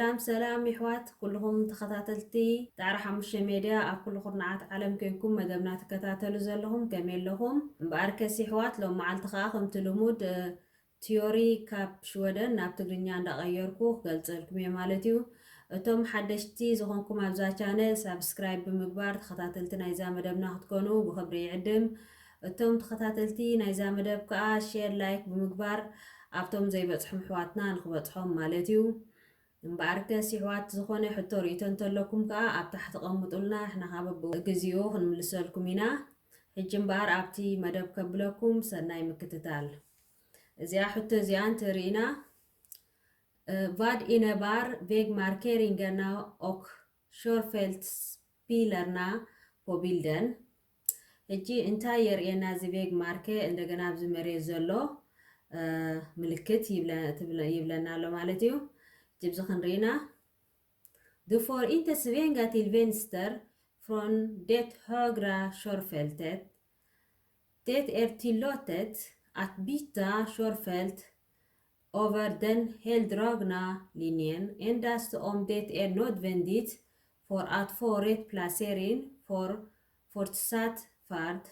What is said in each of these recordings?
ሰላም ሰላም ይሕዋት ኩልኹም ተኸታተልቲ ጣዕሪ ሓሙሽተ ሜድያ ኣብ ኩሉ ኩርናዓት ዓለም ኮይንኩም መደብና ትከታተሉ ዘለኹም ከመይ ኣለኹም? እምበኣርከስ ይሕዋት ሎም መዓልቲ ከኣ ከምቲ ልሙድ ቲዮሪ ካብ ሽወደን ናብ ትግርኛ እንዳቐየርኩ ክገልጸልኩም እየ ማለት እዩ። እቶም ሓደሽቲ ዝኾንኩም ኣብዛ ቻነል ሳብስክራይብ ብምግባር ተኸታተልቲ ናይዛ መደብና ክትኮኑ ብኽብሪ ይዕድም። እቶም ተኸታተልቲ ናይዛ መደብ ከኣ ሼር ላይክ ብምግባር ኣብቶም ዘይበጽሖም ኣሕዋትና ንኽበጽሖም ማለት እዩ። እምበኣርከስ ይሕዋት ዝኾነ ሕቶ ርእይቶ እንተለኩም ከኣ ኣብ ታሕቲ ቀምጡልና፣ ንሕና ከኣ በብግዚኡ ክንምልሰልኩም ኢና። ሕጂ እምበኣር ኣብቲ መደብ ከብለኩም ሰናይ ምክትታል። እዚኣ ሕቶ እዚኣ እንተርኢና፣ ቫድ ኢነባር ቬግ ማርኬሪንገና ኦክ ሾርፌልትስ ፒለርና ፖቢልደን። ሕጂ እንታይ የርእየና እዚ ቬግ ማርከ? እንደገና ኣብዚ መሬት ዘሎ ምልክት ይብለና ኣሎ ማለት እዩ። ጅብዚ ክንርኢና ድፎር ኢንተ ስቬንጋ ቲል ቬንስተር ፍሮን ዴት ሆግራ ሾርፌልተት ዴት ኤር ቲሎተት ኣት ቢታ ሾርፌልት ኦቨር ደን ሄል ድራግና ሊኒየን ኤንዳስት ኦም ዴት ኤር ኖድቨንዲት ፎር ኣት ፎ ሬት ፕላሴሪን ፎር ፎርትሳት ፋርድ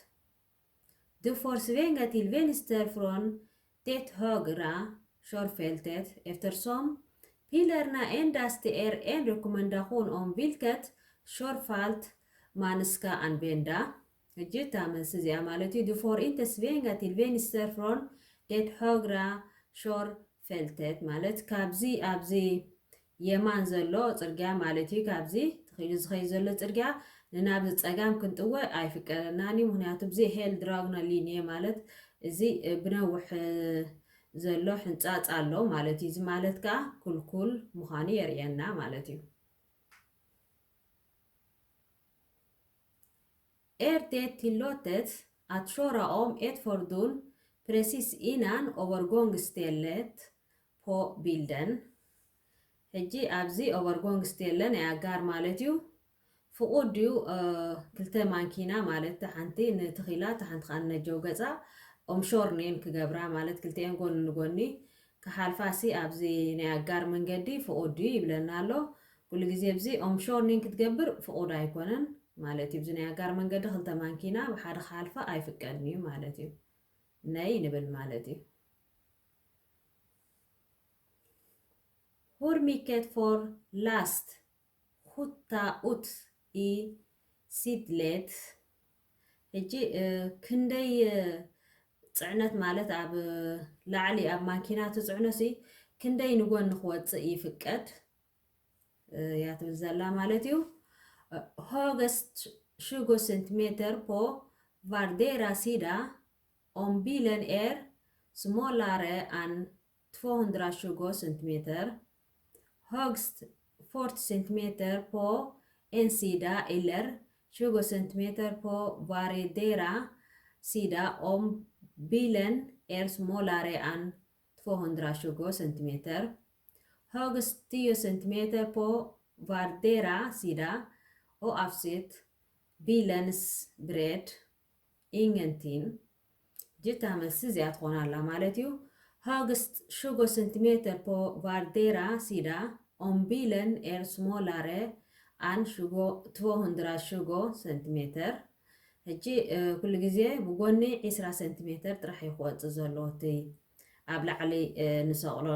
ድፎር ስቬንጋ ቲል ቬንስተር ፍሮን ዴት ሆግራ ሾርፌልተት ኤፍተርሶም ፒለርና ኤንዳስት ኤር ኤን ሬኮመንዳኹን ኦም ቪልከት ሾርፋልት ማንስካ ኣንቬንዳ። ሕጂ እታ መልሲ እዚኣ ማለት እዩ ድፎር ኢንተ ስቬንጋ ቲል ቬንስተር ፍሮን ዴት ሆግራ ሾር ፈልተት ማለት ካብዚ ኣብዚ የማን ዘሎ ጽርግያ ማለት እዩ። ካብዚ ተኺሉ ዝኸይ ዘሎ ጽርግያ ንናብዚ ጸጋም ክንጥወ ኣይፍቀደናን እዩ። ምክንያቱ እዚ ሄል ድራግና ሊኒየ ማለት እዚ ብነውሕ ዘሎ ሕንጻጽ ኣሎ ማለት እዩ። እዚ ማለት ከኣ ኩልኩል ምዃኑ የርእየና ማለት እዩ። Er det tillåtet att köra om ett fordon precis innan övergångsstället på bilden? ሕጂ ኣብዚ ኦቨርጎንግ ስቴለ ናይ ኣጋር ማለት እዩ። ፍቑድ ድዩ ክልተ ማንኪና ማለት ሓንቲ ንትኺላ ሓንቲ ከዓ ነጀው ገፃ ኦምሾርኔን ክገብራ ማለት ክልተኤን ጎኒ ንጎኒ ክሓልፋ ሲ ኣብዚ ናይ ኣጋር መንገዲ ፍቑድ ድዩ ይብለና ኣሎ። ኩሉ ግዜ ኣብዚ ኦምሾርኒን ክትገብር ፍቑድ ኣይኮነን ማለት እዩ። እዚ ናይ ኣጋር መንገዲ ክልተ ማንኪና ብሓደ ክሓልፋ ኣይፍቀድን እዩ ማለት እዩ። ነይ ንብል ማለት እዩ። Hur mycket får last skjuta ut i sidled? ሕጂ ክንደይ ፅዕነት ማለት ኣብ ላዕሊ ኣብ ማኪና ትፅዕኖ ሲ ክንደይ ንጎኒ ክወፅእ ይፍቀድ እያ ትብል ዘላ ማለት እዩ። Högst tjugo centimeter på vardera sida om bilen är smalare än tvåhundratjugo centimeter. Högst fyrtio centimeter på en sida eller tjugo centimeter på vardera sida om bilen är smalare än tvåhundratjugo centimeter. Högst tio centimeter på vardera sida oavsett bilens bredd. Ingenting. ሕጂ እታ መልሲ እዚኣ ትኾን ኣላ ማለት እዩ። Högst tjugo centimeter på vardera sida om bilen är smalare än tvåhundratjugo centimeter. ሕጂ ኩሉ ግዜ ብጎኒ ዒስራ ሰንቲሜተር ጥራሕ እዩ ክወፅእ ዘለዎ እቲ ኣብ ላዕሊ ንሰቕሎ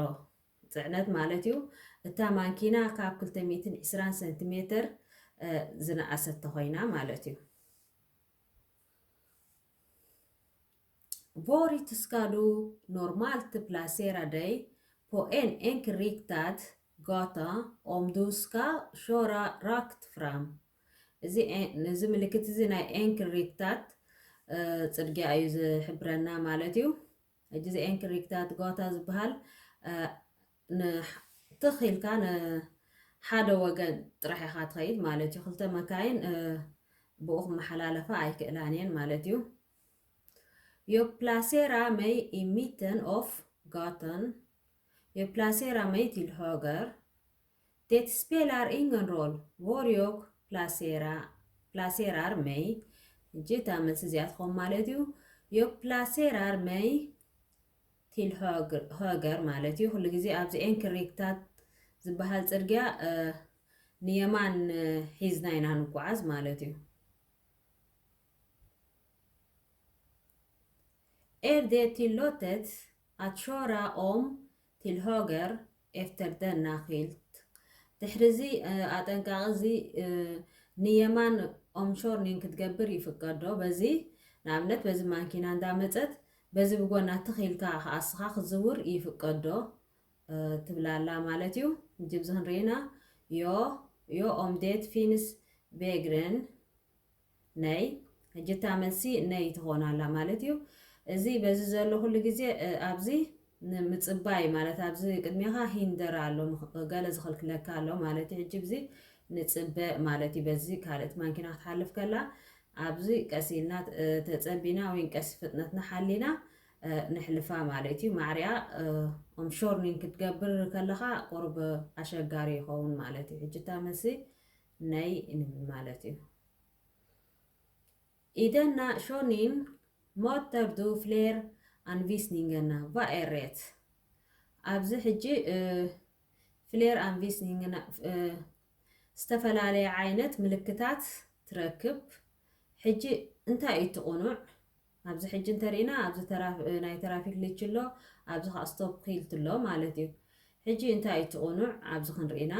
ፅዕነት ማለት እዩ። እታ ማንኪና ካብ ክልተ ሚእትን ዕስራን ሰንቲሜተር ዝነኣሰት ተኾይና ማለት እዩ። Hvor skal du normalt placera dig på en enkelriktad gata om du ska köra rakt fram? እዚ እዚ ምልክት እዚ ናይ ኤንክሪክታት ፅርግያ እዩ ዝሕብረና ማለት እዩ። ሕጂ እዚ ኤንክሪክታት ጋታ ዝበሃል ትኽ ኢልካ ንሓደ ወገን ጥራሕ ኢኻ ትኸይድ ማለት እዩ። ክልተ መካይን ብኡ ክመሓላለፋ ኣይክእላን እየን ማለት እዩ። Jag placerar mig i mitten av gatan. Jag placerar mig till höger. Det spelar ingen roll var jag placerar, placerar mig. ሕጂ እታ መልሲ እዚኣ ትኸውን ማለት እዩ። Jag placerar mig till höger, höger ማለት እዩ። ኩሉ ግዜ ኣብዚ ኤንክሪክታት ዝበሃል ጽርግያ ንየማን ሒዝና ኢና ንጓዓዝ ማለት እዩ። Er det tillåtet att köra om till höger efter denna skylt? ድሕሪ እዚ ኣጠንቃቂ እዚ ንየማን ኦምሾርኒን ክትገብር ይፍቀዶ። በዚ ንኣብነት በዚ ማንኪና እንዳመፀት በዚ ብጎና ትኽ ኢልካ ከኣስኻ ክትዝውር ይፍቀዶ ትብላላ ማለት እዩ። ጅብዚ ክንርኢና ዮ ዮ ኦምዴት ፊንስ ቤግረን ነይ ሕጂ እታ መልሲ ነይ ትኾን ኣላ ማለት እዩ። እዚ በዚ ዘሎ ኩሉ ግዜ ኣብዚ ንምፅባይ ማለት ኣብዚ ቅድሜኻ ሂንደር ኣሎ፣ ገለ ዝኽልክለካ ኣሎ ማለት እዩ። ሕጂ ብዚ ንፅበ ማለት እዩ። በዚ ካልእቲ ማንኪና ክትሓልፍ ከላ ኣብዚ ቀስ ኢልና ተፀቢና ወይ ቀስ ፍጥነትና ሓሊና ንሕልፋ ማለት እዩ። ማዕሪያ ኦምሾርኒን ክትገብር ከለኻ ቁሩብ ኣሸጋሪ ይኸውን ማለት እዩ። ሕጂ እታ መልሲ ነይ ንብል ማለት እዩ። I denna körning möter du fler anvisningar. Vad är rätt? ኣብዚ ሕጂ fler anvisningar ዝተፈላለየ ዓይነት ምልክታት ትረክብ። ሕጂ እንታይ እዩ እቲ ቁኑዕ? ኣብዚ ሕጂ እንተሪእና ኣብዚ ናይ ትራፊክ ሊች ኣሎ፣ ኣብዚ ከዓ ስቶፕ ኪልት ኣሎ ማለት እዩ። ሕጂ እንታይ እዩ እቲ ቁኑዕ? ኣብዚ ክንርኢና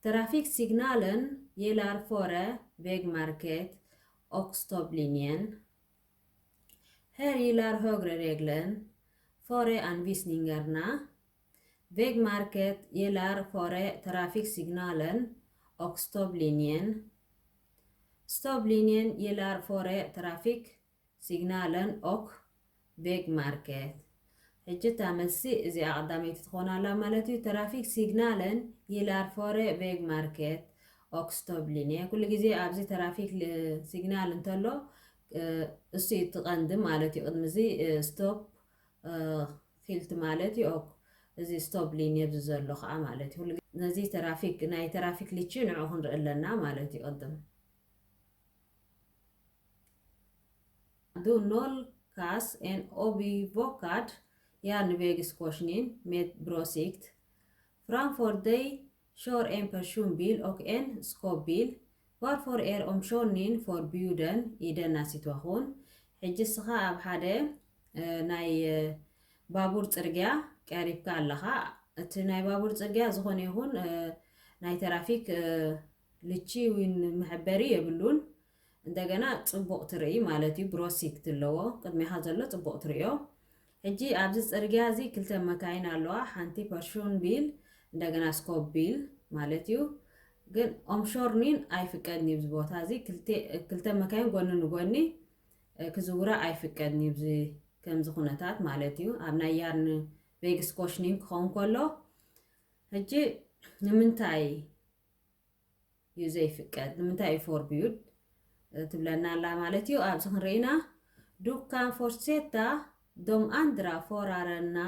ትራፊክ ሲግናልን የላር ፎረ ቬግ ማርኬት ኦክ ስቶፕ ሊኒየን ሄር ይላር ሆግረ ሬግለን ፎረ ኣንቪስኒንገርና ቬግ ማርኬት የላር ፎረ ትራፊክ ሲግናለን ኦክ ስቶፕ ሊኒየን ስቶፕ ሊኒየን የላር ፎረ ትራፊክ ሲግናለን ኦክ ቬግ ማርኬት። ሕጂ እታ መልሲ እዚኣ ቀዳመይቲ ትኾን ኣላ ማለት እዩ። ትራፊክ ሲግናለን ይላር ፎረ ቬግ ማርኬት ኦክ ስቶፕ ሊኒየ። ኩሉ ግዜ ኣብዚ ትራፊክ ሲግናል እንተሎ እሱ እዩ እቲ ቀንዲ ማለት እዩ። ቅድሚ እዚ ስቶፕ ኪልት ማለት እዩ። ኦክ እዚ ስቶፕ ሊኒየ ኣብዚ ዘሎ ከዓ ማለት እዩ። ነዚ ትራፊክ ናይ ትራፊክ ልቺ ንዑ ክንርኢ ኣለና ማለት እዩ። ቅድም Du nolkas en obivockad järnvägskorsning med bråsikt framför dig kör en personbil och en scobil. Varför är omkörning förbjuden i denna situation? ሕጂ እስኻ ኣብ ሓደ ናይ ባቡር ጽርግያ ቀሪብካ ኣለኻ። እቲ ናይ ባቡር ጽርግያ ዝኾነ ይኹን ናይ ተራፊክ ልቺ ዊን መሐበሪ የብሉን። እንደገና ጽቡቕ ትርኢ ማለት እዩ። ብሮሲክት ኣለዎ ቅድሜኻ ዘሎ ጽቡቕ ትርእዮ። ሕጂ ኣብዚ ጽርግያ እዚ ክልተ መካይን ኣለዋ። ሓንቲ ፐርሹን ቢል እንደገና ስኮብ ቢል ማለት እዩ። ግን ኦምሾርኒን ኣይፍቀድን እዩ። ኣብዚ ቦታ እዚ ክልተ መካይን ጎኒ ንጎኒ ክዝውራ ኣይፍቀድን እዩ። ከምዚ ኩነታት ማለት እዩ። ኣብ ናይ ያርን ቬግስ ኮሽኒን ክኸውን ከሎ ሕጂ ንምንታይ እዩ ዘይፍቀድ? ንምንታይ እዩ ፎርቢዩድ ትብለና ኣላ ማለት እዩ። ኣብዚ ክንርኢና ዱካን ፎርሴታ ዶም ኣንድራ ፎራረና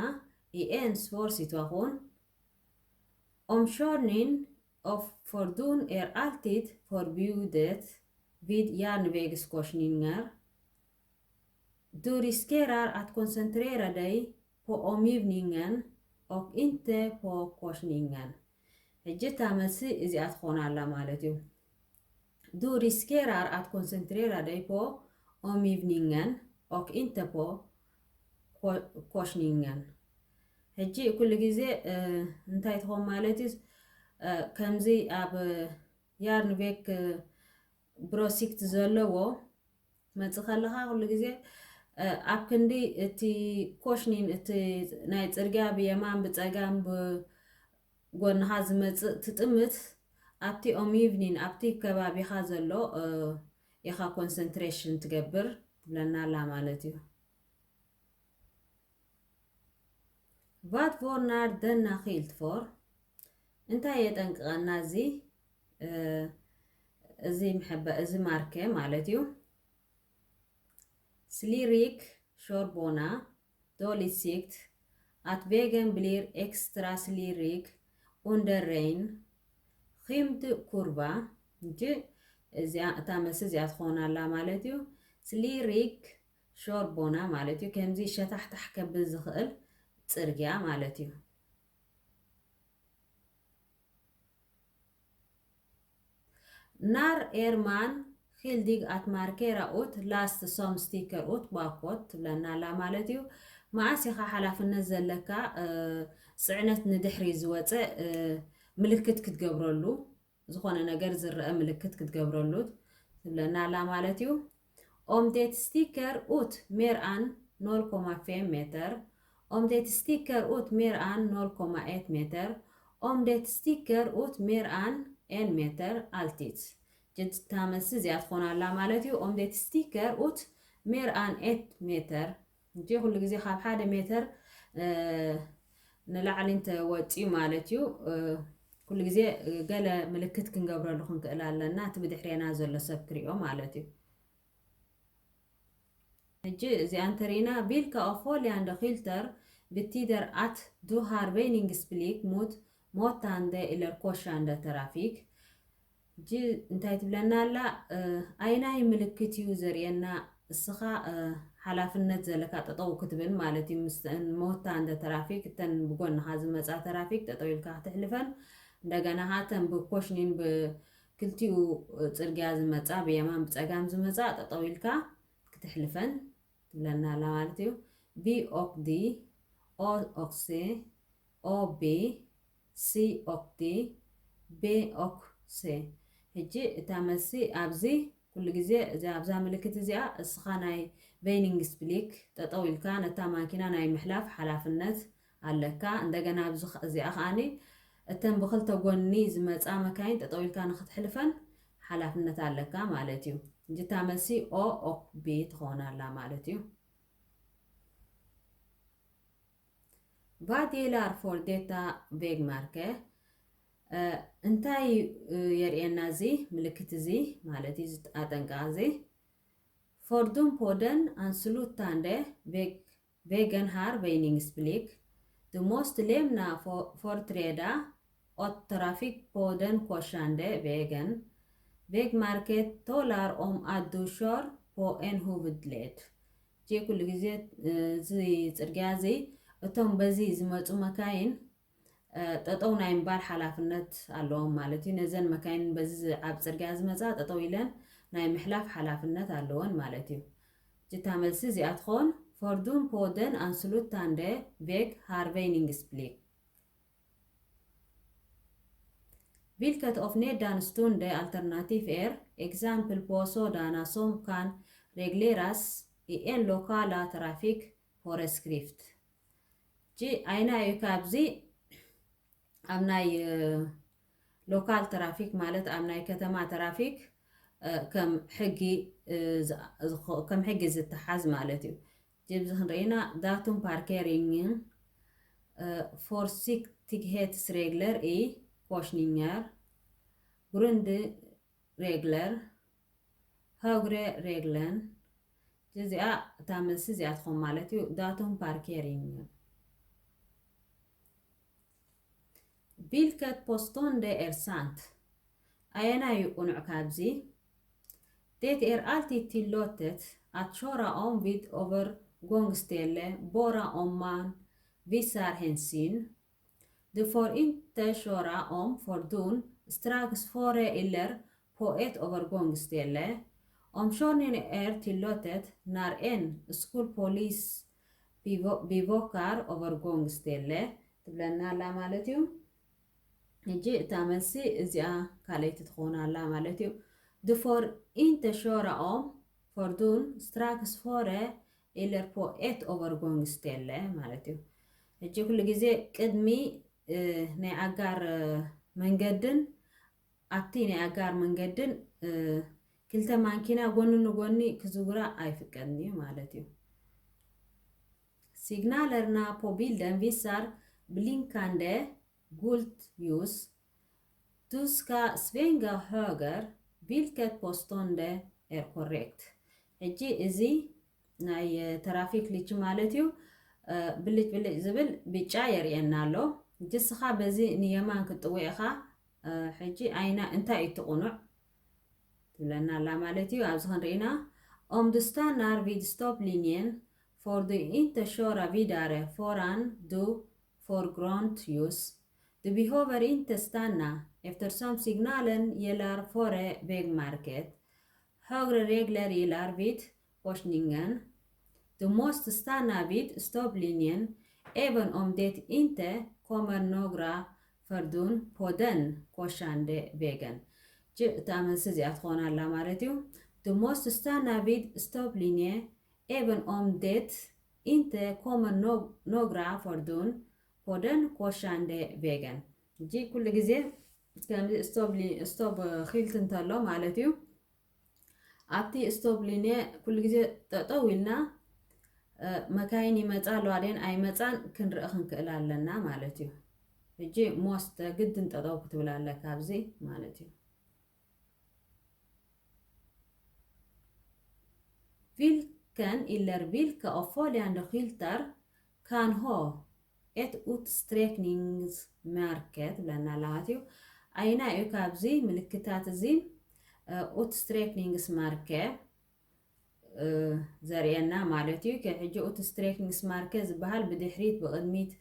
ኢኤንስ ፎርሲቷኹን ኦምሾርኒን ኦፍ ፎርዱን ኤር ኣልቲድ ፎርቢዩደት ቪድ ያርንቬግስ ኮሽኒንገር Du riskerar att koncentrera dig på omgivningen och inte på korsningen. ሕጂ እታ መልሲ እዚኣ ትኾን ኣላ ማለት እዩ። Du riskerar att koncentrera dig på omgivningen och inte på korsningen. ሕጂ ኩሉ ግዜ እንታይ ትኾን ማለት እዩ? ከምዚ ኣብ ያርንቬክ ብሮሲክት ዘለዎ መጽእ ከለኻ ኩሉ ግዜ ኣብ ክንዲ እቲ ኮሽኒን እቲ ናይ ጽርግያ ብየማን ብጸጋም ብጎንኻ ዝመጽእ ትጥምት ኣብቲ ኦምይቭኒን ኣብቲ ከባቢኻ ዘሎ ኢኻ ኮንሰንትሬሽን ትገብር ትብለና ኣላ ማለት እዩ። Vad varnar denna skylt för? እንታይ የጠንቅቐና እዚ እዚ ምሕበ እዚ ማርከ ማለት እዩ። Slirik ሾርቦና ዶሊሲክት ኣትቬገን ብሊር ኤክስትራ ስሊሪክ ኡንደረይን ኺምድ ኩርባ እንጂ እዚኣ እታ መልሲ እዚኣ ትኾን ኣላ ማለት እዩ። ስሊሪክ ሾርቦና ማለት እዩ። ከምዚ ሸታሕታሕ ከብል ዝኽእል ጽርግያ ማለት እዩ። När är man skyldig att markera ut last som sticker ut bakåt ትብለና ኣላ ማለት እዩ። መዓስ ኢኻ ሓላፍነት ዘለካ ፅዕነት ንድሕሪ ዝወፀ ምልክት ክትገብረሉ፣ ዝኾነ ነገር ዝረአ ምልክት ክትገብረሉ ትብለና ኣላ ማለት እዩ። Om det sticker ut mer än noll komma fem meter, om det sticker ut mer än noll komma ett meter, om det sticker ut mer än en meter, alltid. እታ መልሲ እዚኣ ትኾን ኣላ ማለት እዩ። Om det sticker ut mer än ett meter፣ እንጂ ኩሉ ግዜ ካብ ሓደ ሜተር ንላዕሊ እንተወፅዩ ማለት እዩ። ኩሉ ግዜ ገለ ምልክት ክንገብረሉ ክንክእል ኣለና፣ እቲ ብድሕሬና ዘሎ ሰብ ክሪኦ ማለት እዩ። ሕጂ እዚኣ እንተሪእና፣ vilka av följande skyltar betyder att du har väjningsplikt mot mötande eller korsande trafik? ሕጂ እንታይ ትብለና ኣላ? ኣይናይ ምልክት እዩ ዘርእየና? እስኻ ሓላፍነት ዘለካ ጠጠው ክትብል ማለት እዩ። ምስ መወታ እንደ ትራፊክ እተን ብጎንኻ ዝመፃ ትራፊክ ጠጠው ኢልካ ክትሕልፈን፣ እንደገና ኸዓ እተን ብኮሽኒን ብክልቲኡ ፅርግያ ዝመፃ፣ ብየማን ብፀጋም ዝመፃ ጠጠው ኢልካ ክትሕልፈን ትብለና ኣላ ማለት እዩ። B och D, A och C, A B, C och D, B och C። ሕጂ እታ መልሲ ኣብዚ ኩሉ ግዜ እዚ ኣብዛ ምልክት እዚኣ እስኻ ናይ ቬይኒንግስፕሊክ ጠጠው ኢልካ ነታ ማኪና ናይ ምሕላፍ ሓላፍነት ኣለካ። እንደገና ኣብዚ ኸ-፣ እዚኣ ከዓኒ እተን ብኽልተ ጎኒ ዝመፃ መካይን ጠጠው ኢልካ ንክትሕልፈን ሓላፍነት ኣለካ ማለት እዩ። ሕጂ እታ መልሲ O och B ትኸውን ኣላ ማለት እዩ። Vad gäller för detta vägmärke? እ፣ እንታይ፣ እ፣ የርእየና እዚ ምልክት እዚ ማለት እዩ፣ እዚ ኣጠንቃ እዚ? Fordon på den anslutande väg-, vägen har väjningsplikt. Du måste lämna fo-, företräde åt trafik på den korsande vägen. Vägmärket talar om att du kör på en huvudled. ሕጂ ኩሉ ግዜ፣ እ፣ እዚ ፅርግያ እዚ እቶም በዚ ዝመፁ መካይን፣ እ፣ ጠጠው ናይ ምባል ሓላፍነት ኣለዎም ማለት እዩ። ነዘን መካይን በዚ ዝ-፣ ኣብ ፅርግያ ዝመፃ ጠጠው ኢለን ናይ ምሕላፍ ሓላፍነት ኣለወን ማለት እዩ። እታ መልሲ እዚኣ ትኾን፣ Fordon på den anslutande väg har väjningsplikt. Vilket av nedanstående alternativ är exempel på sådana som kan regleras i en lokala trafikföreskrift? ሕጂ ኣይና እዩ ካብዚ ኣብ ናይ፣ እ፣ ሎካል ትራፊክ ማለት ኣብ ናይ ከተማ ትራፊክ፣ እ፣ ከም ሕጊ፣ እ፣ ዝ-፣ ዝኾ-፣ ከም ሕጊ ዝተሓዝ ማለት እዩ። ጅብዚ ክንርኢና ዳቱም ፓርኬሪንግን፣ እ፣ ፎርሲክቲግሄትስ ሬግለር ኢ ኮሽኒኛር፣ ግሩንድ ሬግለር፣ ሆግረ ሬግለን፣ እዚኣ እታ መልሲ እዚኣ ትኾን ማለት እዩ። ዳቱም ፓርኬሪንግ። Vilket påstående är sant? ኣየናይ እዩ ቅኑዕ ካብዚ? Det är alltid tillåtet att köra om vid övergångsställe bara om man visar hänsyn. Du får inte köra om fordon strax före eller på ett övergångsställe. Omkörning är tillåtet när en skolpolis bevo-, bevakar övergångsställe ትብለና ኣላ ማለት እዩ። ሕጂ እታ መልሲ እዚኣ ካልኣይቲ ትኸውን ኣላ ማለት እዩ። Du får inte köra om fordon strax före eller på ett övergångsställe ማለት እዩ። ሕጂ ኩሉ ግዜ ቅድሚ፣ እ፣ ናይ ኣጋር፣ እ፣ መንገድን ኣብቲ ናይ ኣጋር መንገድን፣ እ፣ ክልተ ማንኪና ጎኒ ንጎኒ ክዝውራ ኣይፍቀድን እዩ ማለት እዩ። Signalerna på bilden visar blinkande gult ljus. Du ska svänga höger, vilket påstående är korrekt? ሕጂ እዚ ናይ፣ እ፣ ትራፊክ ልጅ ማለት እዩ። እ፣ ብልጭ ብልጭ ዝብል ብጫ የርእየና ኣሎ። ሕጂ እስኻ በዚ ንየማን ክትጥውዕ ኢኻ። እ፣ ሕጂ ኣይና እንታይ እዩ እቲ ቅኑዕ? ትብለና ኣላ ማለት እዩ። ኣብዚ ክንርኢና፣ Om du stannar vid stopplinjen får du inte köra vidare förrän du får grönt ljus. De behöver inte stanna eftersom signalen gäller före vägmärket. Högre regler gäller vid korsningen. Du måste stanna vid stopplinjen även om det inte kommer några fordon på den korsande vägen. እታ መልሲ እዚኣ ትኾን ኣላ ማለት እዩ። Du måste stanna vid stopplinjen även om det inte kommer några fordon på den korsande vägen. ሕጂ ኩሉ ግዜ ከምዚ ስቶፕ ኺልት እንተሎ ማለት እዩ። ኣብቲ ስቶፕ ሊንየ ኩሉ ግዜ ጠጠው ኢልና መካይን ይመፃ ኣለዋ ደን ኣይመፃን ክንርኢ ክንክእል ኣለና ማለት እዩ። ሕጂ ሞስተ ግድን ጠጠው ክትብል ኣለካ ኣብዚ ማለት እዩ። Vilken eller vilka av följande skyltar kan ha ett utsträckningsmärke ትብለና ኣላ ማለት እዩ። ኣይና እዩ ካብዚ ምልክታት እዚ utsträckningsmärke ዘርእየና ማለት እዩ። ሕጂ utsträckningsmärke ዝበሃል ብድሕሪት ብቕድሚት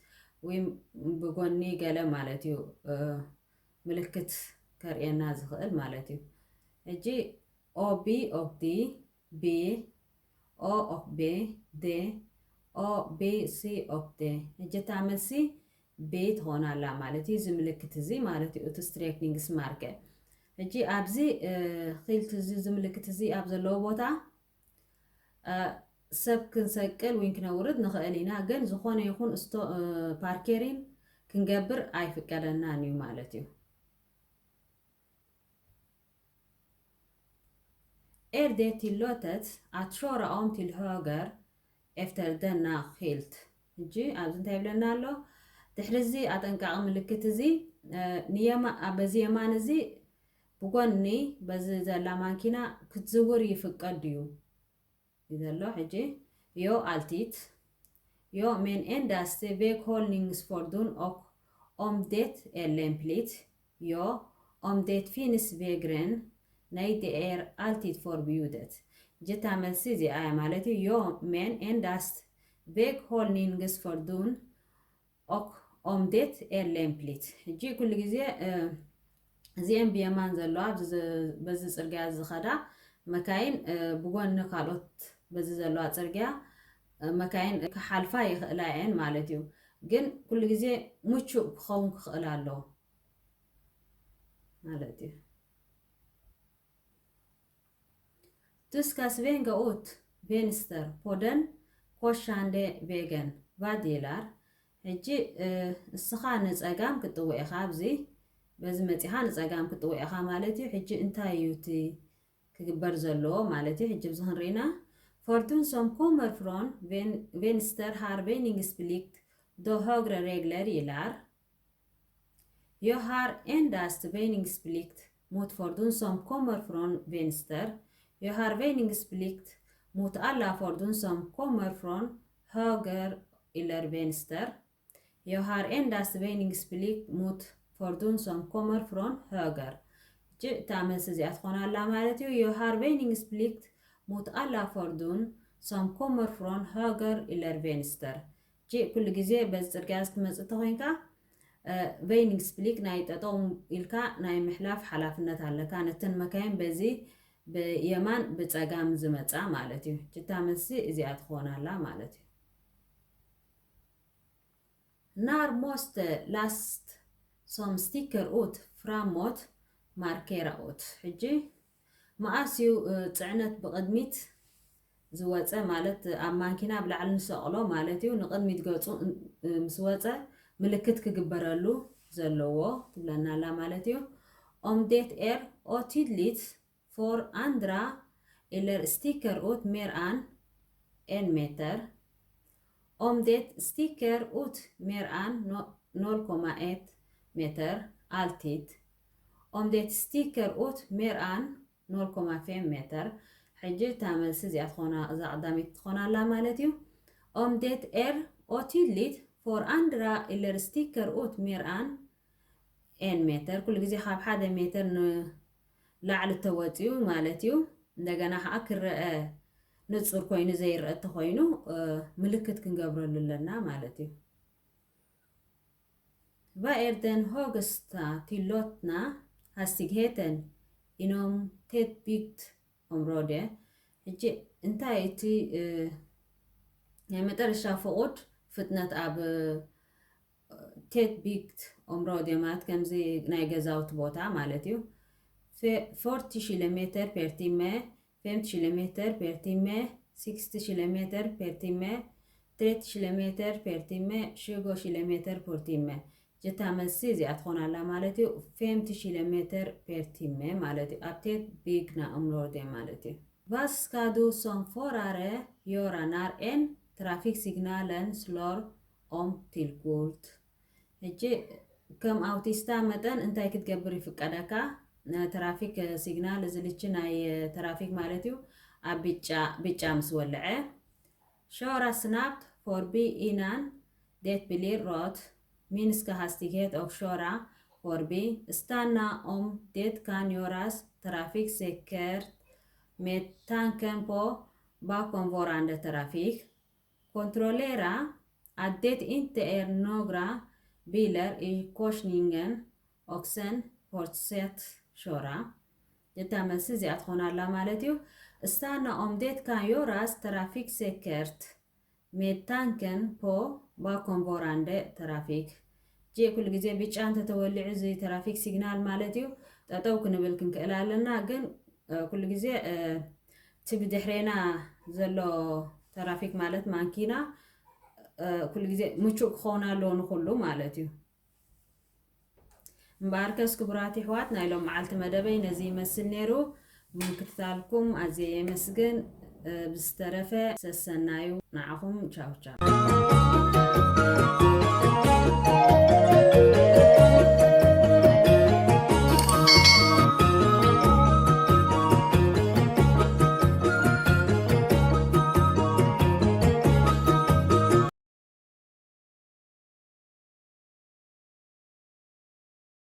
ወይ ብጎኒ ገለ ማለት እዩ ምልክት ከርእየና ዝኽእል ማለት እዩ። ሕጂ ኦቢ ኦክዲ ቢ ኦ ኦክ ቤ ዴ ኦ ቤ ሲ ኦክ ዴ። ሕጂ እታ መልሲ ቤ ትኾን ኣላ ማለት እዩ። እዚ ምልክት እዚ ማለት እዩ እቲ ስትሬክኒንግስ ማርከ። ሕጂ ኣብዚ ኺልት እዚ እዚ ምልክት እዚ ኣብ ዘለዎ ቦታ ሰብ ክንሰቅል ወይ ክነውርድ ንኽእል ኢና፣ ግን ዝኾነ ይኹን ስቶ ፓርኬሪን ክንገብር ኣይፍቀደናን እዩ ማለት እዩ። Er det tillåtet att köra om till höger efter denna skylt? ሕጂ ኣብዚ እንታይ ይብለና ኣሎ? ድሕሪ እዚ ኣጠንቃቂ ምልክት እዚ ንየማ በዚ የማን እዚ ብጎኒ በዚ ዘላ ማንኪና ክትዝውር ይፍቀድ ድዩ? እዩ ዘሎ። ሕጂ ዮ ኣልቲት ዮ ሜን ኤንዳስት ቬግ ሆልኒንግስ ፎርዱን ኦክ ኦም ዴት ኤሌምፕሊት ዮ ኦም ዴት ፊንስ ቬግረን ናይ ዴኤር ኣልቲት ፎር ቢዩደት። ጅታ መልሲ እዚኣ እያ ማለት እዩ። ዮ ሜን ኤንዳስት ቬግ ሆልኒንግስ ፎርዱን ኦክ ኦም ዴት ኤሌምፕሊት። ሕጂ ኩሉ ግዜ እዚአን ብየማን ዘለዋ በዚ ጽርግያ ዝኸዳ መካይን ብጎኒ ካልኦት በዚ ዘለዋ ጽርግያ መካይን ክሓልፋ ይኽእላ እየን ማለት እዩ። ግን ኩሉ ግዜ ምቹእ ክኸውን ክኽእል ኣለዎ ማለት እዩ። Du ska svänga ut vänster på den korsande vägen. Vad gäller? ሕጂ እስኻ ንጸጋም ክትጥውዕ ኢኻ፣ ኣብዚ በዚ መጺኻ ንጸጋም ክትጥውዕ ኢኻ ማለት እዩ። ሕጂ እንታይ እዩ እቲ ክግበር ዘለዎ ማለት እዩ? ሕጂ ኣብዚ ክንርኢና fordon som kommer från vänster har väjningsplikt då högre regler gäller. Jag har endast väjningsplikt mot fordon som kommer från vänster. Jag har väjningsplikt mot alla fordon som kommer från höger eller vänster. Jag har endast väjningsplikt mot fordon som kommer från höger. እታ መልሲ እዚኣ ትኾን ኣላ ማለት እዩ። Jag har väjningsplikt mot alla fordon som kommer från höger eller vänster. ሕጂ ኩሉ ግዜ በዚ ጽርግያ እዚ ትመጽእ እንተኾይንካ ቬይኒንግስፕሊክ ናይ ጠጠው ኢልካ ናይ ምሕላፍ ሓላፍነት ኣለካ። ነተን መካይን በዚ ብየማን ብጸጋም ዝመጻ ማለት እዩ። ሕጂ እታ መልሲ እዚኣ ትኾን ኣላ ማለት እዩ። ናር ሞስተ ላስት ሶም ስቲከር ኡት ፍራሞት ማርኬራ ኡት። ሕጂ መኣስ እዩ ጽዕነት ብቕድሚት ዝወጸ ማለት ኣብ ማንኪና ብላዕሊ ንሰቕሎ ማለት እዩ። ንቕድሚት ገጹ ምስ ወጸ ምልክት ክግበረሉ ዘለዎ ትብለና ኣላ ማለት እዩ። ኦም ዴት ኤር ኦቲድሊት ፎር ኣንድራ ኢለር ስቲከር ኡት ሜር ኣን ኤን ሜተር ኦም ዴት ስቲከር ኡት ሜር ኣን ኖል ኮማ ኤት ሜተር ኣልቲት ኦም ዴት ስቲከር ኡት ሜር ኣን ኖል ኮማ ፌም ሜተር። ሕጂ እታ መልሲ እዚኣ ትኾና እዛ ቀዳመይቲ ትኾና ኣላ ማለት እዩ። ኦም ዴት ኤር ኦቲድሊት ፎር ኣንድራ ኢለር ስቲከር ኡት ሜር ኣን ኤን ሜተር ኩሉ ግዜ ካብ ሓደ ሜተር ንላዕሊ ተወፂኡ ማለት እዩ። እንደገና ከዓ ክረአ ንፁር ኮይኑ ዘይረአ እንተኮይኑ ምልክት ክንገብረሉ ኣለና ማለት እዩ። Vad är den högsta tillåtna hastigheten inom tätbyggt område? ሕጂ እንታይ እቲ ናይ መጠረሻ ፍቑድ ፍጥነት ኣብ tätbyggt område ማለት ከምዚ ናይ ገዛውቲ ቦታ ማለት እዩ። Fyrtio kilometer per timme, femtio kilometer per timme, sextio kilometer per timme, trettio kilometer per timme, tjugo kilometer per timme. ጀታ መልሲ እዚኣ ትኾን ኣላ ማለት እዩ። Femtio kilometer per timme ማለት እዩ። ኣብ tätbyggt område ማለት እዩ። Vad ska du som förare göra när en trafiksignalen slår om till gult? ሕጂ ከም ኣውቲስታ መጠን እንታይ ክትገብር ይፍቀደካ? ትራፊክ ሲግናል እዚ ልቺ ናይ ትራፊክ ማለት እዩ። ኣብ ቢጫ ቢጫ ምስ ወለዐ፣ köra snabbt förbi innan det blir rött, minska hastighet och köra förbi, stanna om det kan göras trafiksäkert med tanken på bakomvarande trafik. Kontrollera att det inte är några bilar i korsningen och sen fortsätt köra. ጀታ መልሲ እዚኣ ትኾን ኣላ ማለት እዩ። Stanna om det kan göras trafiksäkert med tanken på bakomvarande trafik. ጂ ኩሉ ግዜ ቢጫ እንተተወሊዑ እዚ ትራፊክ ሲግናል ማለት እዩ። ጠጠው ክንብል ክንክእል ኣለና፣ ግን ኩሉ ግዜ እቲ ብድሕሬና ዘሎ ትራፊክ ማለት ማንኪና ኩሉ ግዜ ምቹእ ክኸውን ኣለዎ ንኩሉ ማለት እዩ። እምበኣርከስ ክቡራት ይሕዋት ናይ ሎም መዓልቲ መደበይ ነዚ ይመስል ነይሩ። ብምክትታልኩም ኣዝየ የመስግን። ብዝተረፈ ሰሰናዩ ንዓኹም። ቻው ቻው።